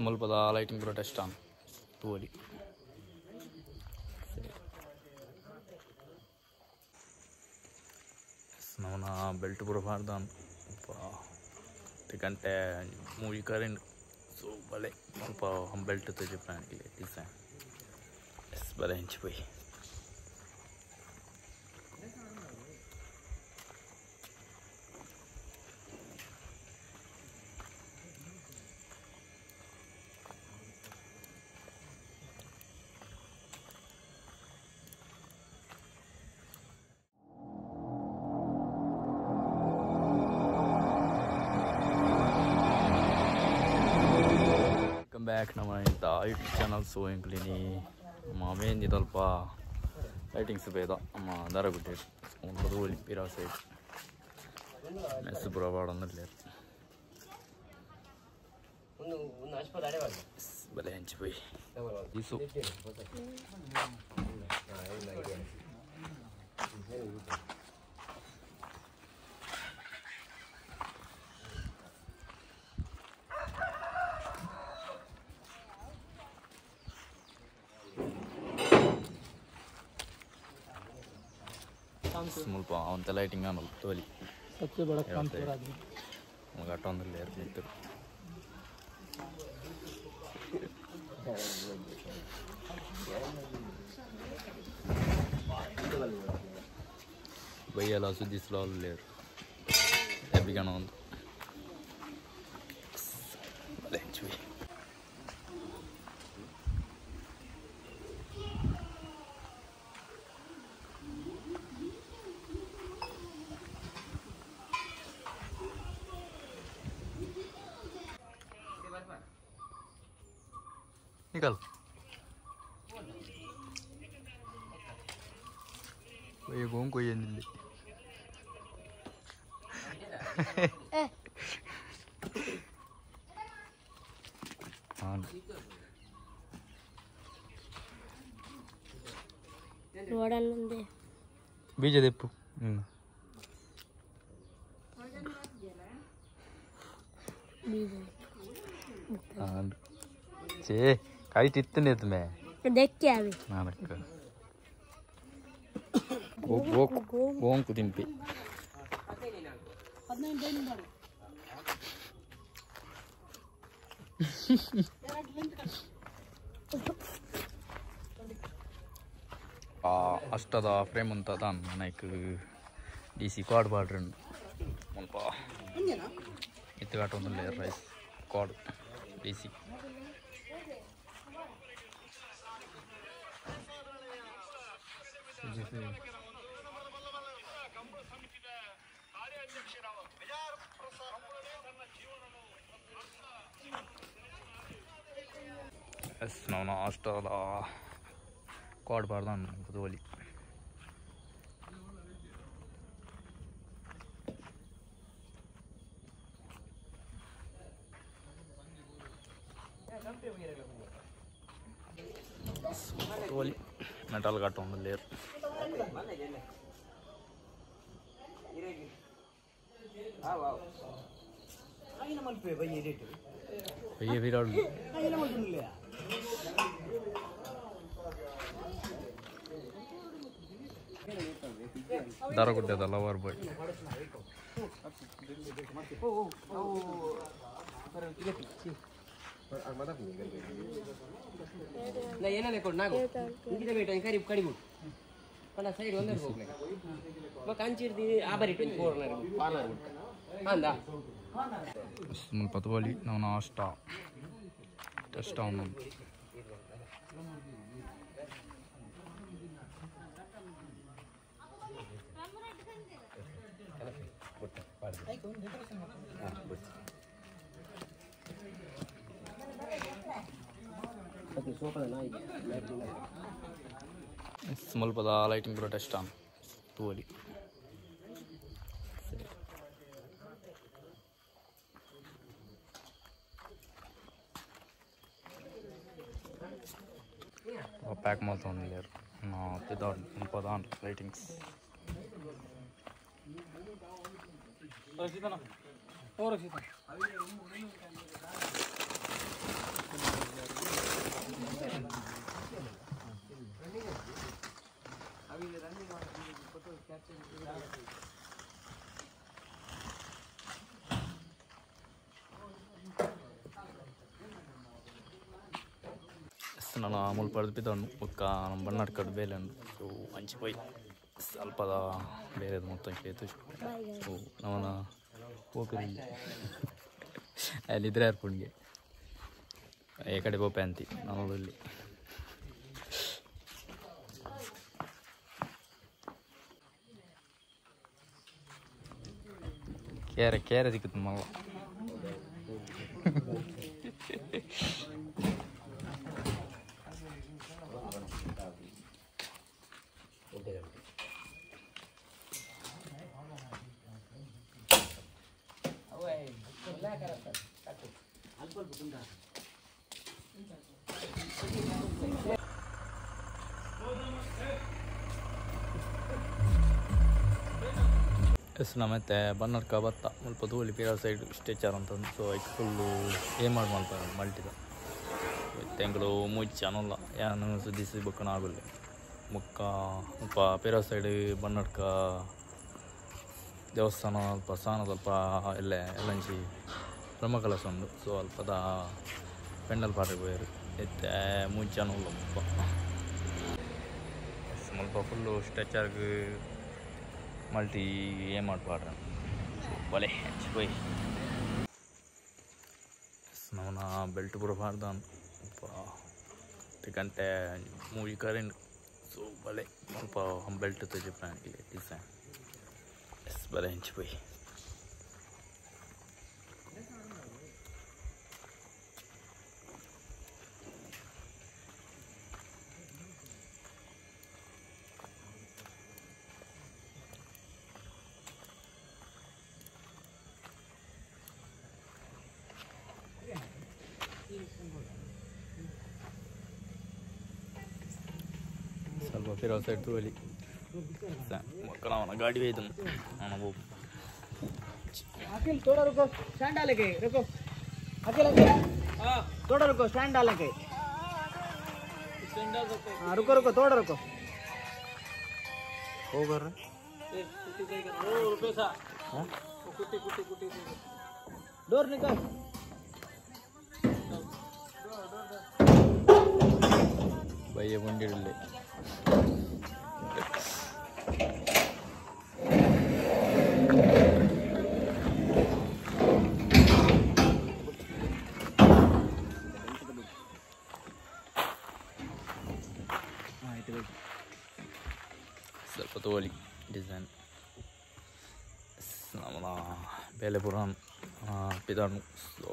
ಮುಲ್ಪದ ಲೈಟಿಂಗ್ ಪೂರ ಟೆಸ್ಟ್ ಆನ್ ತೂವೊಲಿ ನಮನ ಬೆಲ್ಟ್ ಪೂರ ಪಾಡ್ದಾನ್ ಗಂಟೆ ಮೂವಿ ಕರೆಂಟ್ ಸೊ ಬಲೆ ಸ್ವಲ್ಪ ಬೆಲ್ಟ್ ತೋಜಿಪ್ಪ ಡಿಸೈನ್ ಎಸ್ ಬಲೆ ಹೆಂಚಿ ಪೋಯಿ ಬ್ಯಾಕ್ ನಮ್ಮ ಇಂಥ ಯೂಟ್ಯೂಬ್ ಚಾನಲ್ ಸೊ ಇಂಕ್ಲಿನಿ ಮಾವೇಂದಿ ಸ್ವಲ್ಪ ಲೈಟಿಂಗ್ಸ್ ಬೇದ ಅಮ್ಮ ದಾರಗುಡ್ಡೆ ಒಂದು ಪಿರಾ ಸೈಡ್ ಮೆಸ್ ಪೂರ ಪಾಡೊಂದುಲ್ಲೆರ್ ಬಲೆ ಹಂಚಿ ಪೋಯಿ ದೀಸು मुल्प अंत लाइटिंग आन तोली सबसे बड़ा काम पूरा आदमी गट्टೊಂದುಲ್ಲೆರ್ ಮಿತ್ತ್ ಬಯ್ಯಲ ಸುದ್ದಿಸ್ಲ ಉಲ್ಲೆರ್ ಎಬ್ಬಿಗಣ ಉಂದು ಬಲೆ ಎಂಚುವಿ निकल ये गोंग कोई नहीं हाँ बीज देपु हाँ चे काई टित्तने तुम्हें देख के आवे नानक गो गोंग कुदिंपಿ ಆ ಅಷ್ಟದ ಫ್ರೇಮ್ ಅಂತ ದಾನ್ ನೈಕ್ ಡಿ ಸಿ ಕಾರ್ಡ್ ಬಾಡ್ರನ್ ಮುಲ್ಪ ಇತ್ತಗಾಟೊಂದುಲ್ಲೆರ್ ರೈಸ್ ಕಾರ್ಡ್ ಡಿ ಸಿ S ನಾವು ಅಷ್ಟದ ಕಾರ್ಡ್ ಬಾರ್ದಾನ್ ಕುದೋಲಿ ತೋಲಿ ಮೆಟಲ್ ಕಟ್ಟೊಂದುಲ್ಲೆರ್ ಬಯ್ಯ ವಿರಾಡ್ ದಾರಗುಡ್ಡೆದ ಲವರ್ ಬಾಯ್ ಮುಲ್ಪ ತೋಲಿ ನಾವು ನಾಷ್ಟ ಟೆಸ್ಟ್ ಆನ್ ಮುಲ್ಪದ ಲೈಟಿಂಗ್ ಪೂರ ಟೆಸ್ಟ್ ಆನ್ ತೂವೊಲಿ ಪ್ಯಾಕ್ ಮಲ್ತೊಂದುಲ್ಲೆರ್ ಮುಲ್ಪದ ಲೈಟಿಂಗ್ಸ್ ನಾನು ಮುಲ್ಪ ಪಿದಣ್ಣು ಬೊಕ್ಕ ನಮ್ಮ ಬನ್ನಡ್ಕಡ್ ಬೇಲೆ ಸೊ ಅಂಚಿ ಪೋಯಿ ಅಲ್ಪದ ಬೇರೆ ಮೊತ್ತ ಸೊ ನಮ್ಮನ ಪೋಪಿರಿ ಅಲ್ಲಿ ಇದ್ರೆ ಅರ್ಪುಣಿಗೆ ಈ ಕಡೆ ಪೋಪೆ ಅಂತಿ ನಮ್ಮಲ್ಲಿ ಕೇರೆ ಕೇರೆ ಸಿಕ್ಕುತ್ತೆ ಮಲ್ಲ ಎಸ್ ನಮ್ಮತ್ತೆ ಬನ್ನಡ್ಕ ಬತ್ತ ಮುಲ್ಪ ತೂಲಿ ಪಿರ ಸೈಡ್ ಸ್ಟೇಚರ್ ಅಂತಂದು ಸೊ ಐಕ್ ಫುಲ್ಲು ಏ ಮಾಡಿ ಮಲ್ಪಾರ ಮಲ್ಟಿದ ತೆಂಗಳು ಮುಚ್ಚಿ ಅನ್ನಲ್ಲ ಯಾನು ಸುದ್ದಿಸಿ ಬೊಕ್ಕನ ಆಗುಲ್ಲ ಮುಕ್ಕ ಮುಲ್ಪ ಪಿರ ಸೈಡ್ ಬನ್ನಡ್ಕ ದೇವಸ್ಥಾನ ಅಲ್ಪ ಸಾನದಲ್ಪ ಎಲ್ಲೆ ಎಲ್ಲಂಚಿ ಬ್ರಹ್ಮಕಲಶ ಉಂಡು ಸೊ ಅಲ್ಪದ ಪೆಂಡಲ್ ಪಾಡ್ರೆ ಪೋಯೆರ್ ಇತ್ತೆ ಮುಚ್ಚಿ ಅನ್ನಲ್ಲ ಮುಲ್ಪ ಮುಲ್ಪ ಫುಲ್ಲು ಸ್ಟ್ರೆಚರ್ಗ್ ಮಲ್ಟಿ ಏ ಮಾಡ್ಪಾಡ್ರೆ ಬಲೆ ಪೋಯ್ ನಮ್ಮನ ಬೆಲ್ಟ್ ಪೂರ ಪಾಡ್ದಾನ್ ಗಂಟೆ ಮೂವಿ ಕರೆಂಟ್ ಸೊ ಬಲೆ ಸ್ವಲ್ಪ ಬೆಲ್ಟ್ ತೋಜಿಪ್ಪ ಡಿಸೈನ್ ಎಸ್ ಬಲೆ ಹೆಂಚಿ ಪೋಯ್ ಸ್ವಲ್ಪ ಪಿರ ಸೈಡ್ ತೂವಲಿ ಮಕ್ಕಳ ಗಾಡಿ ಒಯ್ದು ಅವನ अखिल थोड़ा रुको स्टैंड डाले के रुको अखिल अखिल हां थोड़ा रुको स्टैंड डाले के स्टैंड डाल सकते हां रुको रुको थोड़ा रुको हो कर रहे ए कुट्टी देगा ओ रुपए सा हां वो कुट्टी कुट्टी कुट्टी डोर निकाल ಬಯ್ಯ ಬಂದಿಡಲಿ ಸ್ವಲ್ಪ ತೋಲಿ ಡಿಸೈನ್ ನಮ್ಮನ ಬೇಲೆ ಪುರಾನ್ ಪಿದಾನು ಸೊ